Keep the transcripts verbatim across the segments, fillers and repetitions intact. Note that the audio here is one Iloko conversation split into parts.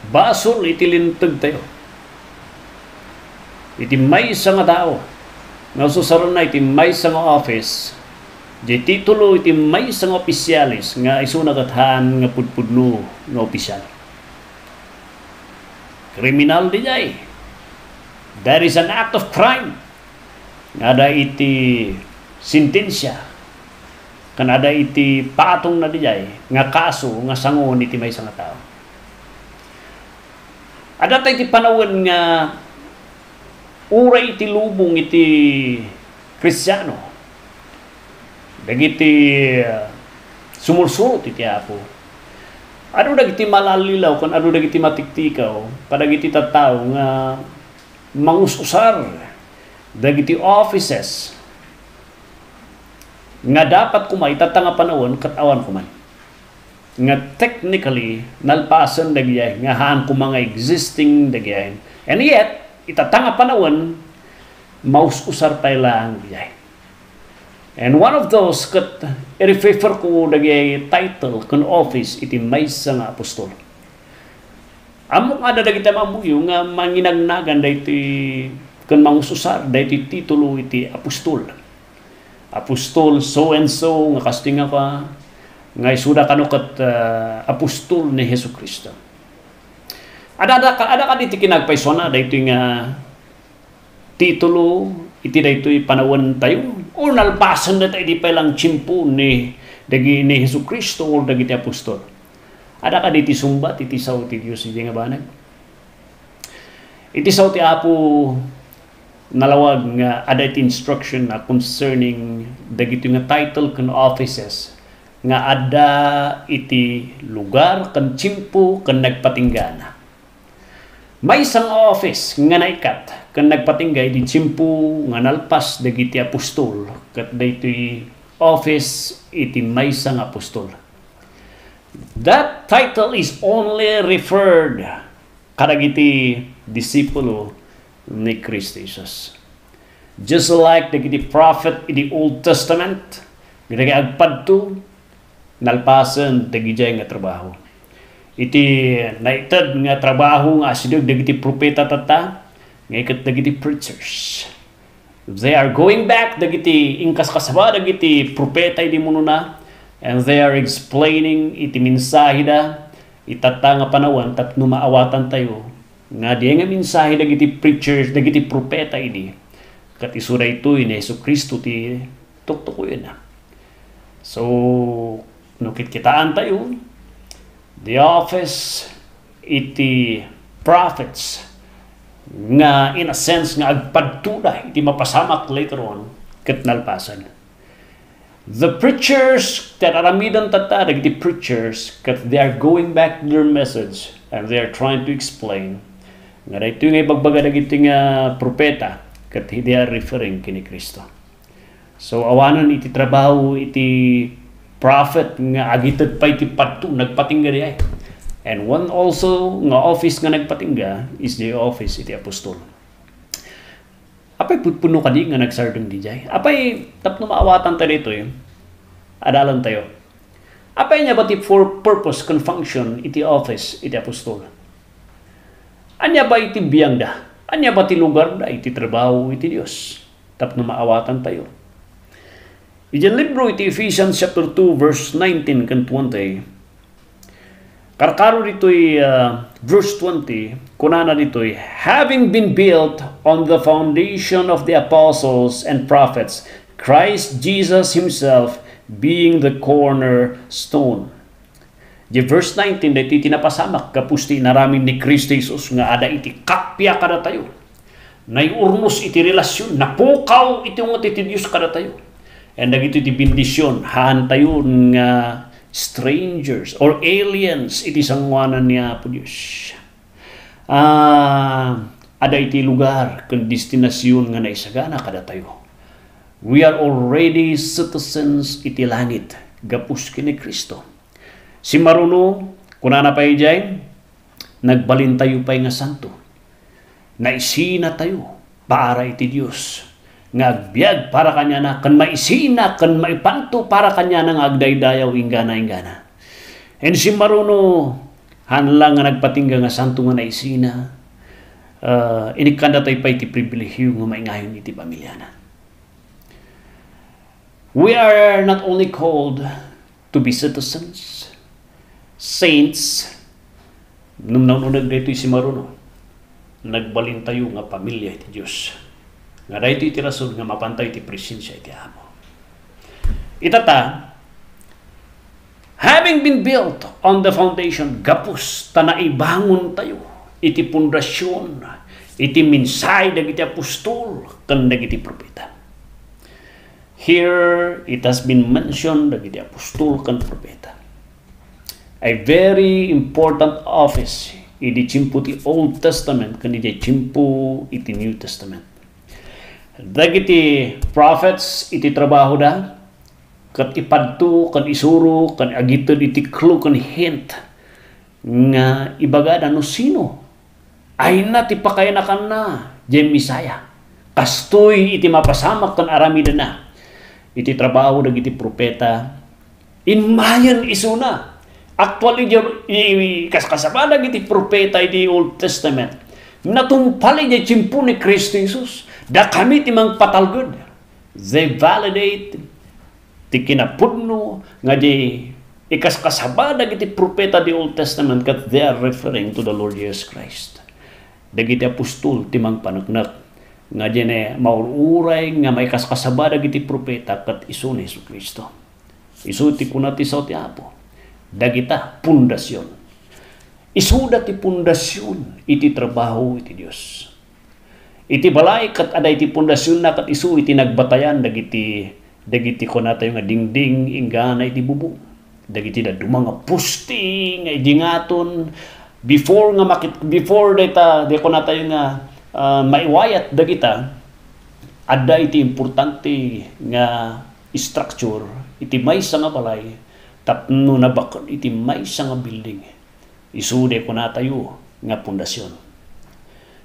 Basol iti lintegtayo. Iti maysa nga tao nga ususarenna iti maysa nga office, diay titulo iti maysa nga opisyales nga isuna ket haan nga pudpudno nga opisyal. Kriminal diay. There is an act of crime nga ada iti sentensia, ken ada iti patongna diay nga kaso nga sangoen iti maysa nga tao. Adda tay iti panawen nga uray iti lubong iti Kristiano, dagiti, ah, sumursurot iti Apo. Adu dagiti malallilaw ken adu dagiti matiktikaw kadagiti tattao nga mangus-usar dagiti offices nga dapat koma itatta nga panawen ket awan koman. Nga technically, nalpasen dagidiay, nga haan koma nga existing dagidiay. And yet, itatta nga panawen, maus-usar pay laeng diay. And one of those ket i-refer ko dagiti title ken office iti maysa nga apostol. Ammok nga adda dagiti ammoyo nga manginagnagan daytoy ken mangususar daytoy titulo iti apostol. Apostol so and so nga kastoy nga ka, nga isuda kano ket, ah, apostol ni Jesu-Cristo. Adda, adda, adda kadi ti kinagpaisuana daytoy nga titulo iti daytoy panawentayo? O nalpasen dayta idi pay lang tiempo ni, dagi-, ni Jesu-Cristo or dagiti apostol? Adda kadi ti sungbat iti sao ti Dios iti nga banag? Iti sao ti Apo, nalawag nga adda iti instruction na concerning dagitoy nga title ken offices nga adda iti lugar ken tiempo ken nagpatinggana. Maysa nga office nga naikkat ken nagpatingga idi tiempo nga nalpas dagiti apostol, ket daytoy office iti maysa nga apostol. That title is only referred kadagiti disipulo ni Cristo Jesus. Just like dagiti prophet idi Old Testament, dagiti agpadto, nalpasen dagidiay nga trabaho. Iti naited nga trabaho nga asideg dagiti propeta tatta, nga iket dagiti preachers. They are going back dagiti inkaskasaba dagiti propeta idi munona, and they are explaining iti mensaheda itatta nga panawen tapno maawatantayo nga diay nga mensahe dagiti preachers, dagiti propeta idi ket isu daytoy ni Jesu-Cristo ti tuktukoyenna. So, no kitkitaantayo, the office iti prophets nga, in a sense, nga agpadtoda iti mapasamak later on, ket nalpasen. The preachers, ti aramiden tatta, dagiti preachers, ket they are going back to their message and they are trying to explain nga daytoy nga ibagbaga dagiti nga propeta, ket they are referring ken ni Cristo. So, awanen iti trabaho iti prophet nga agited pay ti padto, nagpatingga diay. And one also nga office nga nagpatingga is the office iti apostol. Apay pudpudno kadi nga nagsardeng diay? Apay tapno maawatan tayo ditoy, adalan tayo. Apay ania ba ti for purpose ken function iti office iti apostol? Ania ba iti biangda? Ania ba ti lugarda iti trabaho iti Dios? Tapno maawatan tayo. Iti libro iti Ephesians chapter two, verse nineteen ken twenty, karkaro ditoy, ah, verse twenty, kunana ditoy, "Having been built on the foundation of the apostles and prophets, Christ Jesus himself being the cornerstone." Di verse nineteen, daytoy ti napasamak gapu ti inaramid ni Cristo Jesus nga ada iti kappia kadatayo. Naiurnos iti relasyon, napukaw iti unget iti Dios kadatayo. And dagitoy ti bendision, haantayo nga strangers or aliens iti sangoanan ni Apo Dios. Ah, ada iti lugar ken destinasion nga naisagana kadatayo. We are already citizens iti langit gapu ken ni Cristo. Simmaruno, kunana pay idiay, nagbalintayo pay nga santo. Naisinatayo para iti Dios nga agbiag para kaniana, ken maisina ken maipanto para kaniana nga agdaydayaw inggana-inggana. And simmaruno, Haan lang nga nagpatingga nga santo nga naisina, ah, inikkanda tayo pay ti pribilehiyo nga maingayon iti pamiliana. We are not only called to be citizens, saints, ngem naun-uneg daytoy simaruno, nagbalintayo nga pamilia iti Dios. Nga daytoy ti rason nga mapantayo iti presensia iti Apo. Itata, having been built on the foundation, gapus ta naibangontayo iti pundasion, iti mensahe dagiti apostol ken dagiti profeta. Here, it has been mentioned dagiti apostol ken profeta. A very important office idi tiempo ti Old Testament ken idi tiempo iti New Testament. Dagiti prophets iti trabahoda, ket ipadto ken isuro ken agited iti clue ken hint nga ibagada no sino ayna ti pakayanakanna diay Messiah. Kastoy iti mapasamak ken aramidenna iti trabaho dagiti profeta, immayen isuna. Actually, di, i, i, kaskasaba dagiti profeta iti Old Testament, natungpal idiay tiempo ni Cristo Jesus. Dakami ti mangpatalged. They validate ti kinapudno nga di ikaskasaba dagiti profeta di Old Testament ket they are referring to the Lord Jesus Christ. Dagiti apostol ti mangpaneknek nga diay maur-uray nga maikaskasaba dagiti profeta ket isu ni Jesu-Cristo. Isu ti kuna ti sao ti Apo, dagita pundasion. Isuda ti pundasion iti trabaho iti Dios. Iti balay ket adda iti pundasionna ket isu iti nagbatayan dagiti, dagiti kunatayo nga dingding inggana iti bubong. Dagiti dadduma nga poste nga idingaton before nga makit-, before dayta, di kunatayo nga, ah, maiwayat dagita, adda iti importante nga structure iti maysa nga balay tapno nabaken iti maysa nga building. Isu di kunatayo nga pundasion.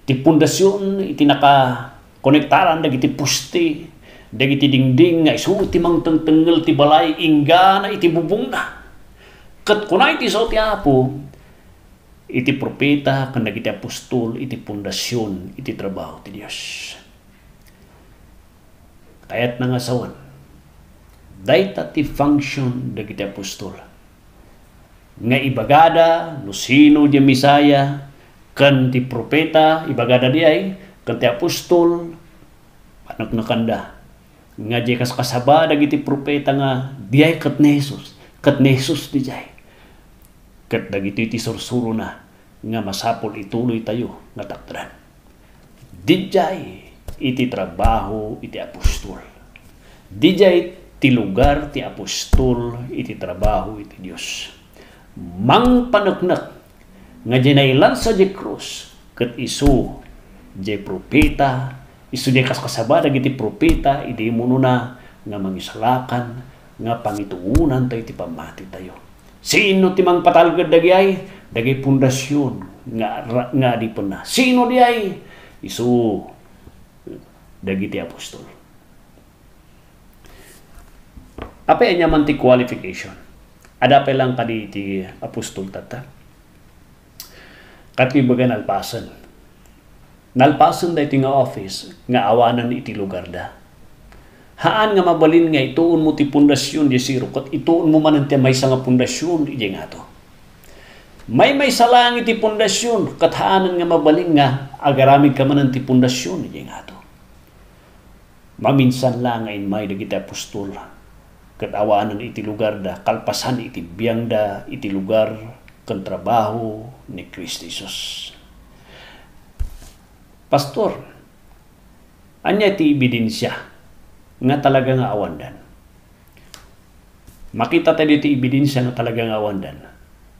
Ti pundasion iti nakakonektaran dagiti poste, dagiti dingding nga isu ti mangtengtengngel ti balay inggana iti bubongna. Ket kuna iti sao ti Apo, iti profeta ken dagiti apostol iti pundasion iti trabaho ti Dios. Kayatna nga sawen, dayta ti function dagiti apostol. Nga ibagada no sino diay Messiah, ken ti profeta, ibagada diay, ken ti apostol, paneknekanda. Nga diay kaskasaba dagiti profeta nga diay ket ni Jesus, ket ni Jesus diay. Ket dagitoy ti sursurona nga masapul ituloytayo nga takdan. Didiay iti trabaho iti apostol. Didiay ti lugar ti apostol iti trabaho iti Dios. Mangpaneknek nga diay nailansa diay krus ket isu diay profeta, isu diay kaskasaba dagiti profeta idi immunona nga mangisalakan nga pangituonantayo ti pammatitayo. Sino ti mangpatalged dagiay? Dagiti pundasion nga ra-, nga adipenna. Sino diay? Isu dagiti apostol. Apay aniaman ti qualification? Adda pay lang kadi ti apostol tatta? Ket ibaga nalpasen. Nalpasen daytoy nga office nga awanen iti lugarda. Haan nga mabalin nga ituonmo ti pundasion diay zero ket ituonmo manen ti maysa nga pundasion idiay ngato. Maymaysa laeng iti pundasion ket haanen nga mabalin nga agaramidka manen ti pundasion idiay ngato. Maminsan la nga immay dagiti apostol ket awanen iti lugarda kalpasan iti biangda iti lugar ken trabaho ni Cristo Jesus. Pastor, ania ti ebidensia nga talaga nga awandan? Makita tayo ditoy ebidensia nga talaga nga awandan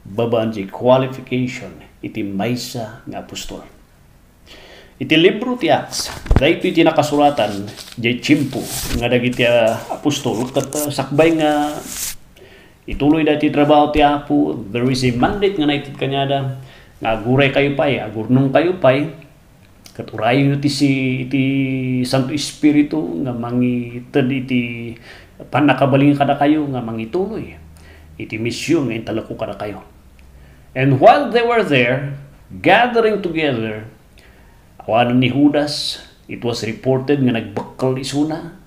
babaen ti qualification iti maysa nga apostol. Iti libro ti Acts, daytoy ti nakasuratan diay tiempo nga dagiti, ah, apostol ket, ah, sakbay nga ituloyda ti trabaho ti Apo, there is a mandate nga naited kaniada nga aguray kayo pay, agurnong kayo pay, ket urayo ti si-, ti Santo Espiritu nga mangited iti pannakabalin kadakayo nga mangituloy iti mision nga intalekko kadakayo. And while they were there, gathering together, awanen ni Judas, it was reported nga nagbekkel isuna.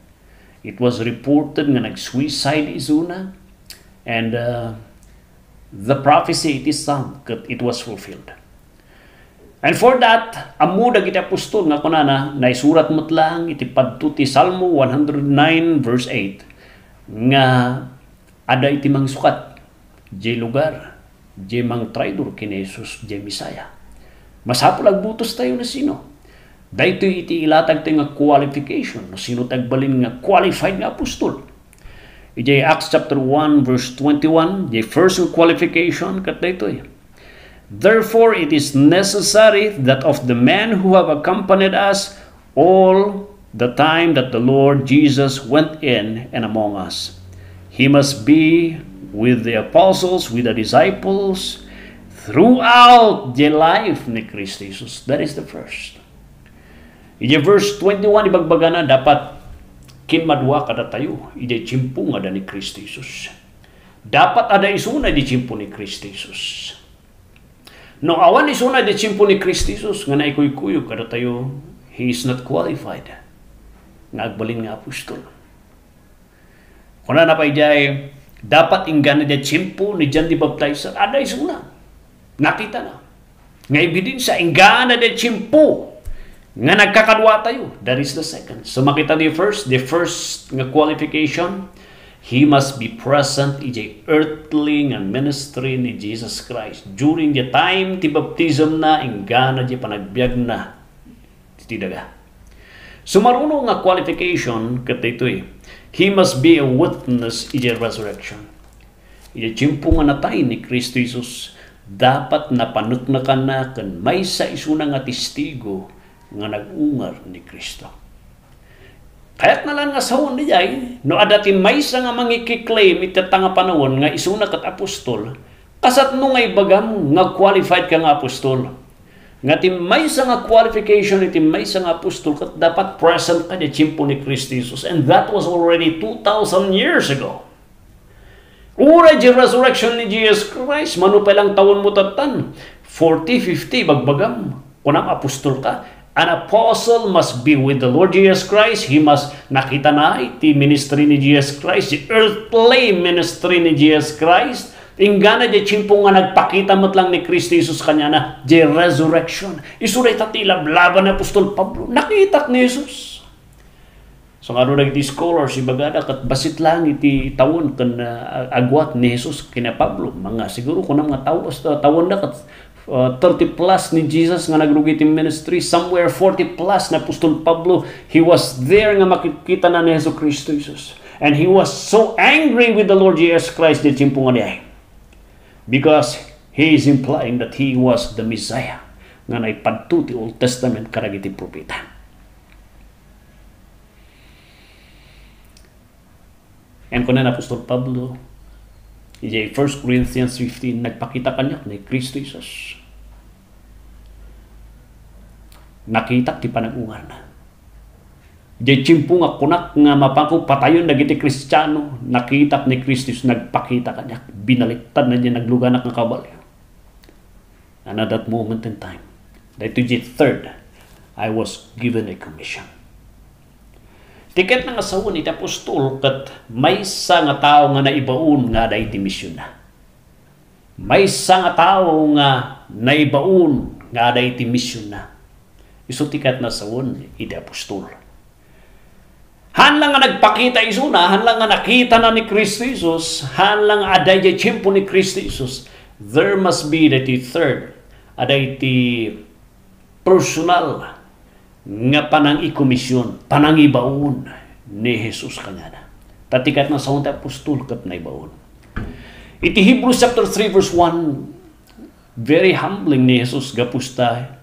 It was reported nga nag-suicide isuna. And, uh, the prophecy, it is sung, ket it was fulfilled. And for that, ammo dagiti apostol nga kunana, naisurat met laeng iti padto ti Salmo one hundred nine verse eight, nga adda iti mangsukat, diay lugar, diay mangtraidor ken ni Jesus, diay Messiah. Masapul a agbutos tayo no sino. Daytoy iti ilatag tayo nga qualification, no sino ti agbalin nga qualified nga apostol. Idiay Acts chapter one, verse twenty-one, the first qualification, ket daytoy, "Therefore it is necessary that of the men who have accompanied us all the time that the Lord Jesus went in and among us, he must be with the apostles, with the disciples, throughout the life ni Cristo Jesus." That is the first. Idiay verse twenty-one, ibagbagana, dapat kinmadua kadatayo idiay tiempo nga adda ni Cristo Jesus. Dapat adda isuna idiay tiempo ni Cristo Jesus. No awan isuna idiay tiempo ni Cristo Jesus nga naikuykuyog kadatayo, he is not qualified nga agbalin nga apostol. Kunana pay diay, dapat inggana diay tiempo ni John the Baptizer, adda isuna. Nakitana. Nga ebidensia, inggana diay tiempo nga nagkakaduatayo. That is the second. So, makita tayo first, the first nga qualification, he must be present idiay earthly nga ministry ni Jesus Christ. During the time ti baptism na, inggana diay panagbiagna iti daga. Sumaruno nga qualification ket daytoy, he must be a witness idiay resurrection. Idiay tiempo nga natay ni Cristo Jesus, dapat napaneknekanna ken maysa isuna nga testigo nga nag-ungar ni Cristo. Kayatna laeng nga sawen idiay, no adda ti maysa nga mangikiklaim iti tatta nga panawen nga isuna ket apostol, kasatno nga ibagam nga qualified ka nga apostol? Nga ti maysa nga qualification iti maysa nga apostol ket dapat present ka idiay tiempo ni Cristo Jesus, and that was already two thousand years ago. Uray di resurrection ni Jesus Christ, mano pay lang tawen mo tattan, forty, fifty, bagbagam, kunam apostol ka. An apostle must be with the Lord Jesus Christ. He must, nakita na iti ministry ni Jesus Christ, the earthly ministry ni Jesus Christ. Inggana diay tiempo nga nagpakita met lang ni Cristo Jesus kaniana, diay resurrection. Isu dayta ti ilablaban ni apostol Pablo. Nakitak ni Jesus. So, nga dagiti scholars, ibagada ket bassit lang iti tawen ken, ah, agwat ni Jesus ken ni Pablo. Mga siguro kunam nga taw-, tawen da ket, ah, thirty plus ni Jesus nga nagrugi iti ministry, somewhere forty plus ni apostol Pablo, he was there nga makikita na ni Jesu Cristo Jesus. And he was so angry with the Lord Jesus Christ diay tiempo nga diay. Because he is implying that he was the Messiah nga naipadto ti Old Testament kadagiti propeta. And kuna ni apostol Pablo, idiay First Corinthians fifteen, "Nagpakita kaniak ni Cristo Jesus." Nakitak ti panag-ungarna. Idiay tiempo nga kunak nga mapanko patayon dagiti Kristiano, nakitak ni Cristo Jesus, nagpakita kaniak, binaliktadna diay nagluganak nga kabalio. And at that moment in time, daytoy diay third, I was given a commission. Ti kayatna nga sawen iti apostol ket maysa nga tao nga naibaon nga adda iti misionna. Maysa nga tao nga naibaon nga adda iti misionna. Isu ti kayatna sawen iti apostol. Haan lang nga nagpakita isuna, haan lang nga nakitana ni Cristo Jesus, haan lang nga adda idiay tiempo ni Cristo Jesus. There must be the third, adda iti personal nga panangikomision, panangibaon ni Jesus kaniana. Ta ti kayatna sawen ti apostol ket naibaon. Iti Hebrews chapter three verse one, very humbling ni Jesus gapu ta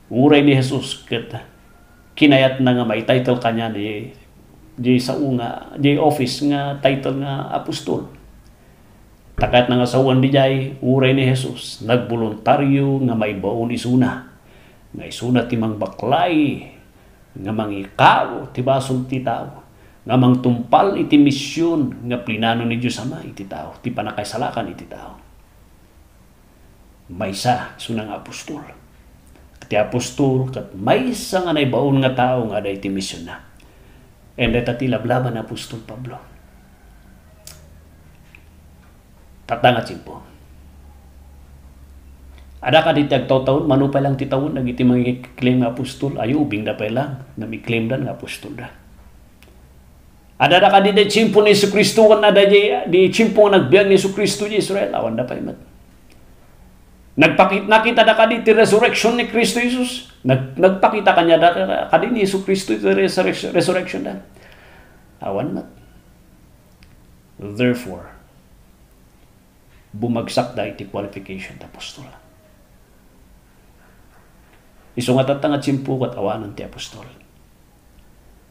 uray ni Jesus ket kinayatna nga mai-title kaniana diay, diay sao nga, diay office nga title nga apostol. Ta kayatna nga sawen diay, uray ni Jesus, nagboluntario nga maibaon isuna, nga isuna ti mangbaklay, nga mangikaro ti basol ti tao, nga mangtungpal iti mision nga plinano ni Dios Ama iti tao, ti pannakaisalakan iti tao. maysa isuna nga apostol. Ti apostol ket maysa nga naibaon nga tao nga adda iti misionna. And dayta ti lablaba ni apostol Pablo. Tatta nga tiempo. Adda kadi ti agtawtawen, mano pay lang ti tawen dagiti mangi-claim nga apostol, ay ubingda pay lang, ngem i-claimda nga apostolda. Adda kadi ti tiempo ni Jesu-Cristo, ken adda di, di tiempo nga nagbiag ni Jesu-Cristo idiay Israel, awanda pay met. Nagpakit-, nakitada kadi ti resurrection ni Cristo Jesus? Nag-, nagpakita kaniada kadi ni Jesu-Cristo iti resurrection, resurrectionda? Awan met. Therefore, bumagsakda iti qualification ti apostol. Isu nga tatta nga tiempo ket awanen ti apostol.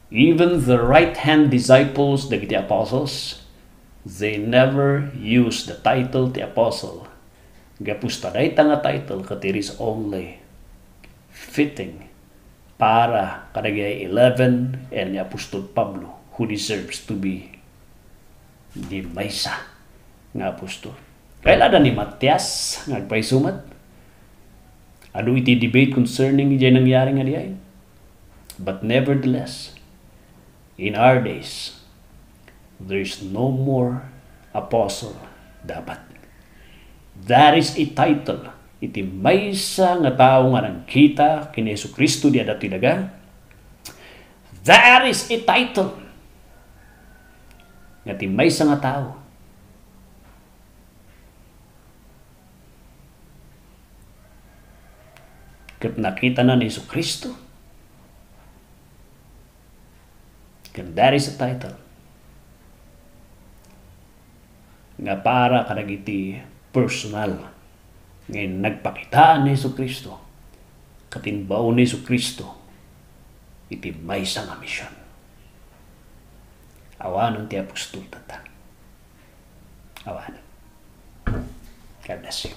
Even the right-hand disciples dagiti apostles, they never use the title ti apostle. Gapu ta dayta nga title ket it is only fitting para kadagiti eleven and ni apostol Pablo who deserves to be di maysa nga apostol. Kayla da ni Matias nga agpayso met. Adu iti debate concerning iti nangyari nga diay. But nevertheless, in our days, there is no more apostle dapat. That is a title. Iti maysa nga tao nga nagkita ken ni Jesu-Cristo di adda ti daga, that is a title. Nga ti maysa nga tao ket nakitana ni Jesu-Cristo, ken that is a title nga para kadagiti personal nga nagpakitaan ni Jesu-Cristo ket imbaon ni Jesu-Cristo iti maysa nga mision. Awanen ti apostol tatta. Awanen. God bless you.